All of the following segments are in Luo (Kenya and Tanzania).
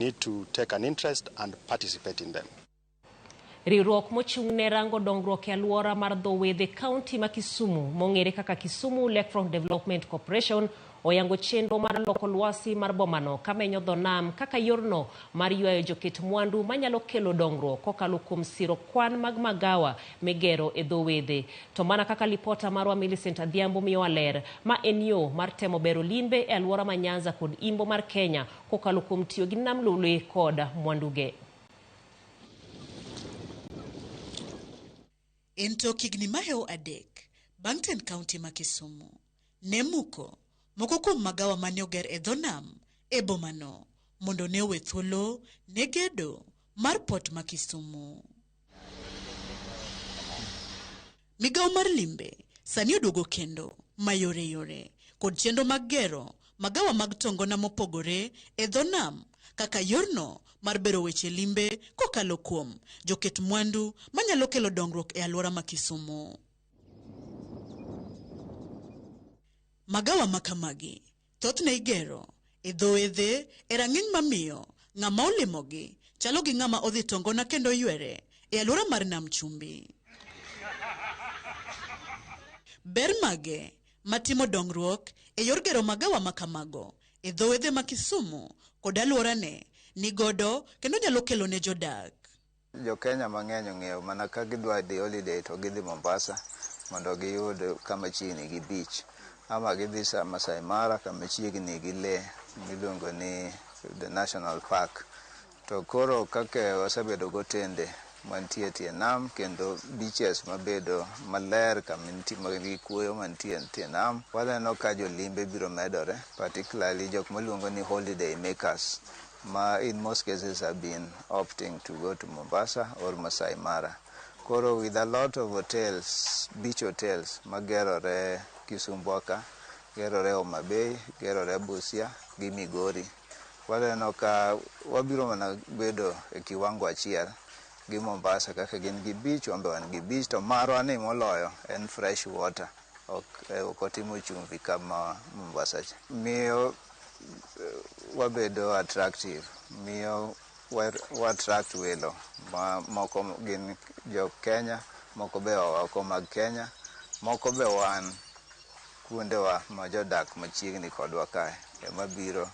Need to take an interest and participate in them. Riwruok mochung' ne rango dongruok e alwora mar dho wedhe kaunti ma Kisumu mong'ere kaka Kisumu Lakefront Development Corporation oyango chenro mar loko lwasi mar bomano kamenyo dho nam kaka yorno mar ywayo joket mwandu manyalo kelo dongruok kokalo kuom siro kwan mag magawa migero e dho wedhe. To mana kaka lipota marwa Millicent Adhiambo miyowa ler, ma en yo mar temo bero limbe e alwora ma Nyanza kod Imbo mar Kenya kokalo kuom tiyo gi Nam Lolwe kod mwanduge. En tok higni mahewo 3 bang' tend kaunti ma Kisumu ne muko moko kuom magawa mane oger e dho nam e bomano mondo ne owe thuolo ne gedo mar port ma Kisumu. Migawo mar limbe sani oduogo kendo mayore yore kod chenro mag gero magawa mag tongona mopogore e dho nam kaka yorno mar bero weche limbe kokalo kuom joket mwandu manyalo kelo dongruok e alwora ma Kisumu. Magawa makamagi thothne igero e dho wedhe e rang'iny mamiyo ng'ama olimogi chalo gi ng'ama odhi tongona kendo ywere e alwora mar Nam Chumbi. Ber mage matimo dongruok e yor gero magawa makamago e dho wedhe ma Kisumu kod alworane ni godo kendo nyalo kelo ne jodak. Jo Kenya mang'eny ong'eyo mana ka gidwa dhi holiday to gidhi Mombasa mondo giyud kama chiegni gi beach, ama gidhi Masai Mara kama chiegni gi lee miluongo ni the National Park. To koro kaka wasebedo gotende mantie tie nam kendo beaches mabedo maler kama nitie kuoyo mantie tie nam, waneno ka jolimbe biro medore, particularly jok maluongo ni holiday makers ma in most cases have been opting to go to Mombasa or Masai Mara. Koro with a lot of hotels, beach hotels magerore Kisumu ka, gerore Homa Bay, gerore Busia gi Migori, waneno ka wabiro mana bedo e kiwango achiel gi Mombasa kaka gin gi beach, wan be wan gi beach, to marwa ni moloyo en fresh water, ok otimo chumvi kama Mombasa cha. Miyo wabedo attractive, miyo wa attract welo ma moko gin jo Kenya, moko be oko mag Kenya, moko be wan kuondewa ma jodak machiegni kodwa kae ema biro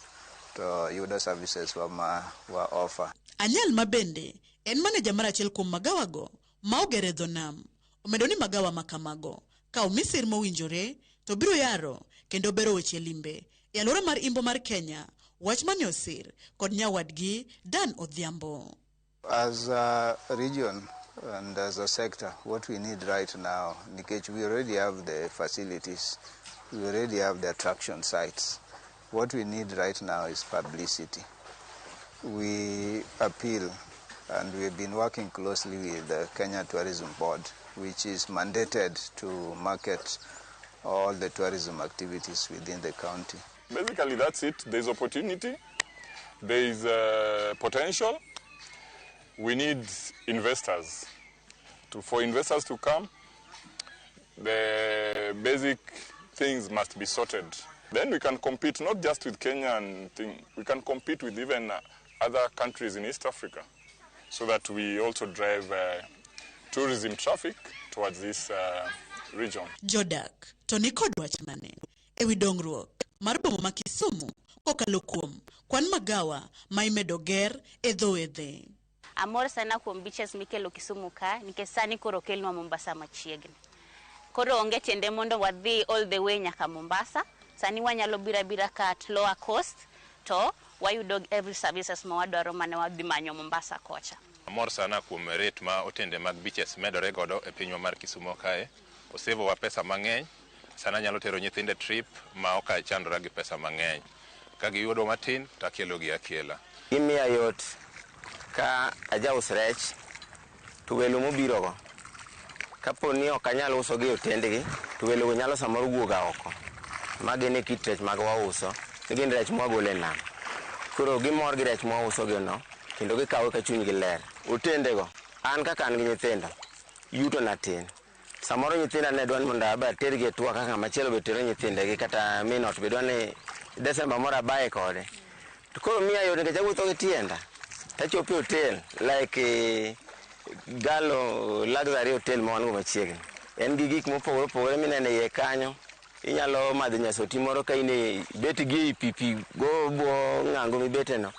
to yudo services wa ma wa offer. Anyal ma bende en maneja mar achiel kuom magawago ma oger e dho nam omedo ni magawa makamago ka omi sir mowinjore to biro yaro kendo bero weche limbe e alwora mar Imbo mar Kenya, wach mane osir kod nyawadgi Dan Odhiambo. As a region and as a sector, what we need right now, nikech we already have the facilities, we already have the attraction sites. What we need right now is publicity. We appeal, and we've been working closely with the Kenya Tourism Board, which is mandated to market all the tourism activities within the county. Basically, that's it. There's opportunity, there is potential. We need investors. For investors to come, the basic things must be sorted. Then we can compete not just with Kenya and thing, we can compete with even other countries in East Africa, so that we also drive tourism traffic towards this region. Jodak to ni kod wach mane ewi dongruok mar boma ma Kisumu kokalo kuom kwan magawa ma imedo ger e dho wedhe. Amor sana kuom beaches mikelo Kisumu ka, nikech sani koro okelnwa Mombasa machiegni. Koro onge tiende mondo wadhi all the way nyaka Mombasa. Sani wanyalo biro abira ka at lower cost to wayudo every services ma wadwaro mane wadhi manyo Mombasa kocha. Amor sana kuom rate ma otende mag beaches medore godo e pinywa mar Kisumu kae. Osevowa pesa mang'eny. Sana anyalo tero nyithindo e trip ma ok achandora gi pesa mang'eny. Ka giyudo matin to akelogi akela. Gimiya yot ka ajaus rech to welo mobirogo kapo ni ok anyal usogi e otendgi to welogo nyalo samoro wuok oko. Magi ne kit rech mag wauso, ni gin rech mwagolo e nam. Koro gimor gi rech mwausogi no kendo gikawe ka chunygi ler. Otendego, an kaka an gi nyithindo, yuto na tin. Samoro nyithinda ne dwa ni mondo abe atergi e tour kaka ng'ama chielo be tero nyithindegi kata min ot be dwa ni Desemba moro abaye kode. To koro miya yot nikech awuotho gi tienda. Tachopo e hotel like Galo Luxury Hotel ma wan go machiegni. En gi gik mopogore opogore mineno e iye kanyo. Inyalo madho nyasoti moro ka in e bet gi ei pi pi go bwo ng'ango mibete no.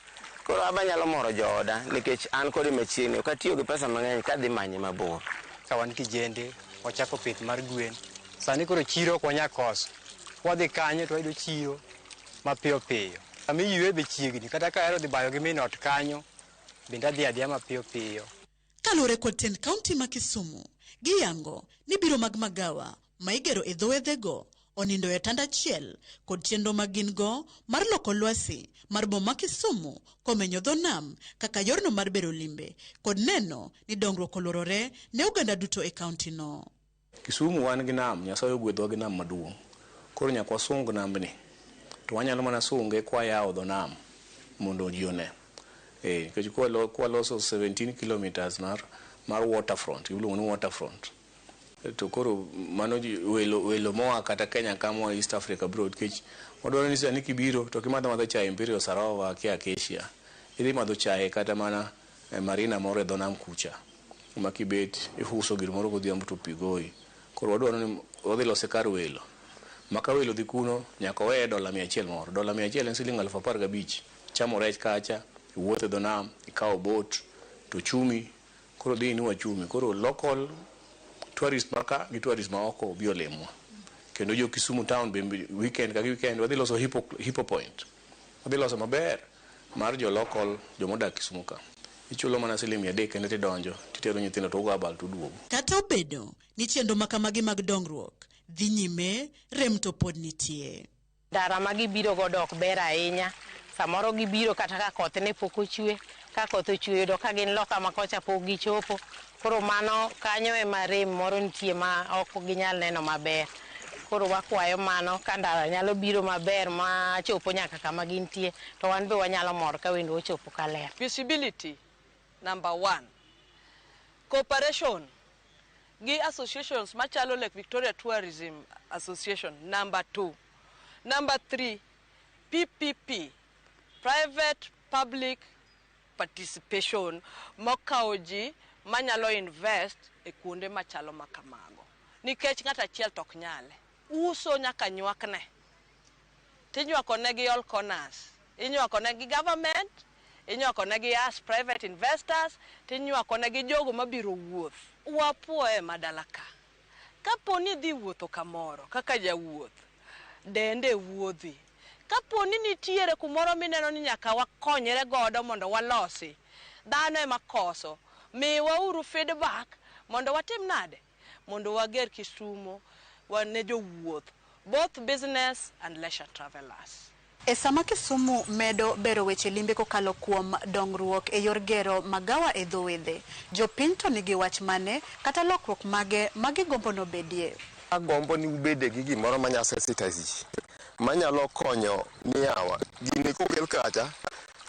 Koro aba nyalo moro jooda nikech an kode machiegni ok atiyo gi pesa mang'eny kadhi manye mabor. Ka wan kijende, wachako pith mar gwen. Sani koro chiro ok wanyal koso. Wadhi kanyo to wayudo chiro mapiyo piyo. Kama iyueye be chiegni, kata ka ahero dhi bayo gi min ot kanyo, bende adhi adhiya mapiyo piyo. Kaluwore kod tend kaunti ma Kisumu, giyango ni biro mag magawa ma igero e dho wedhego onindo e atanda achiel kod chenro ma gin go mar loko lwasi mar boma ma Kisumu komenyo dho nam kaka yorno mar bero limbe kod neno ni dongruok olworore ne oganda duto e kaunti no. Kisumu wan gi nam, Nyasaye ogwedhowa gi nam maduong'. Koro nyaka wasung nambni. To wanyalo mana sunge kwayawo dho nam mondo ji one. Nikech kwaloso 17 kilometers mar waterfront, iluongo ni waterfront. To koro mano ji welo moa kata Kenya ka moa East Africa bro nikech wadwaro ni sani kibiro to kimadho madho chae Imperial Sarova kia Acacia. Idhi madho chae kata mana marina moro e dho nam kucha. Ma kibet ihuso gir moro godhiambo to pi goyi. Koro wadwaro ni wadhi lose kar welo. Ma ka welo dhi kuno nyaka oweye $100 moro. $100 en siling 15,000. Chamo rech kacha, iwuotho e dho nam, ikawo boat, to chumi, koro dhi inua chumi. Koro local tourist maka gi tourist ma oko obi olimwa. Kendo jo Kisumu town be weekend ka weekend wadhi loso hippo point. Wadhi loso maber mar jo local jomodak Kisumu ka. Ichulo mana siling 300 kende tidonjo, titero nyithindo to ugo abal tuduogo. Kata obedo ni chenro makamagi mag dongruok dhi nyime, rem to pod nitie. Ndara ma gibiro godo ok ber ahinya. Samoro gibiro kata ka koth ne pok ochwe, ka koth ochwe yudo ka gin loka ma kocha pok gichopo. Koro mano kanyo ema rem moro nitie ma ok ginyal neno maber. Koro wakwayo mano ka ndara nyalo biro maber ma chopo nyaka kama gintie, to wan be wanyalo mor ka wendo ochopo kaler. Visibility number 1. Cooperation gi associations machalo Lake Victoria Tourism Association number 2. Number 3, PPP, Private Public Participation, mokawo ji manyalo invest e kuonde machalo makamago. Nikech ng'ato achiel to ok nyale. Uso nyaka nywakne. Tinywako negi all corners. Inywako negi government, inywako negi as private investors, tinywako negi jogo mabiro wuoth. Wapuoye madala ka. Kapo ni idhi wuotho kamoro kaka jawuoth, dende wuodhi. Kapo ni nitiere kumoro mineno ni nyaka wakonyre godo mondo walosi, dhano ema koso. Miwauru feedback mondo watim nade? Mondo wager Kisumu ne jowuoth, both business and leisure travelers. E sama Kisumu medo bero weche limbe kokalo kuom dongruok e yor gero magawa e dho wedhe, jopiny to nigi wach mane kata lokruok mage ma gigombo nobedie? Agombo ni ubede gi gimoro manyalo sensitize ji, manyalo konyo ni yawa gini kokel kacha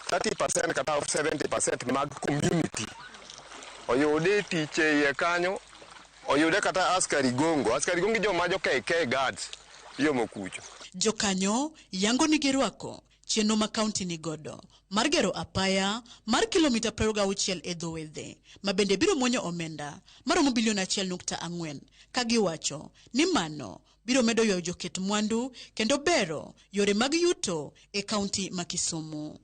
30% kata 70% mag community oyude tich e iye kanyo, oyude kata askari gongo joma jo KK guards yomo kucho. Jokanyo yango ni girwako chenro ma kaunti ni godo mar gero apaya mar kilomita 26 e dho wedhe ma bende biro muonyo omenda maromo bilion 1.4 ka giwacho ni mano biro medo ywayo joket mwandu kendo bero yore mag yuto e kaunti ma Kisumu.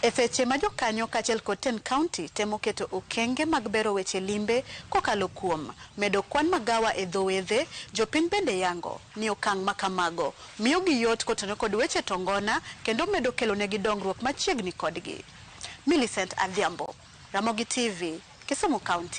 E seche ma jokanyo kaachiel kod tend kaunti temo keto okenge mag bero weche limbe kokalo kuom medo kwan magawa e dho wedhe, jopiny bende yango ni okang' makamago miyo gi yot kotenore kod weche tongona kendo medo kelo negi dongruok machiegni kodgi. Millicent Adhiambo, Ramogi TV, Kisumu County.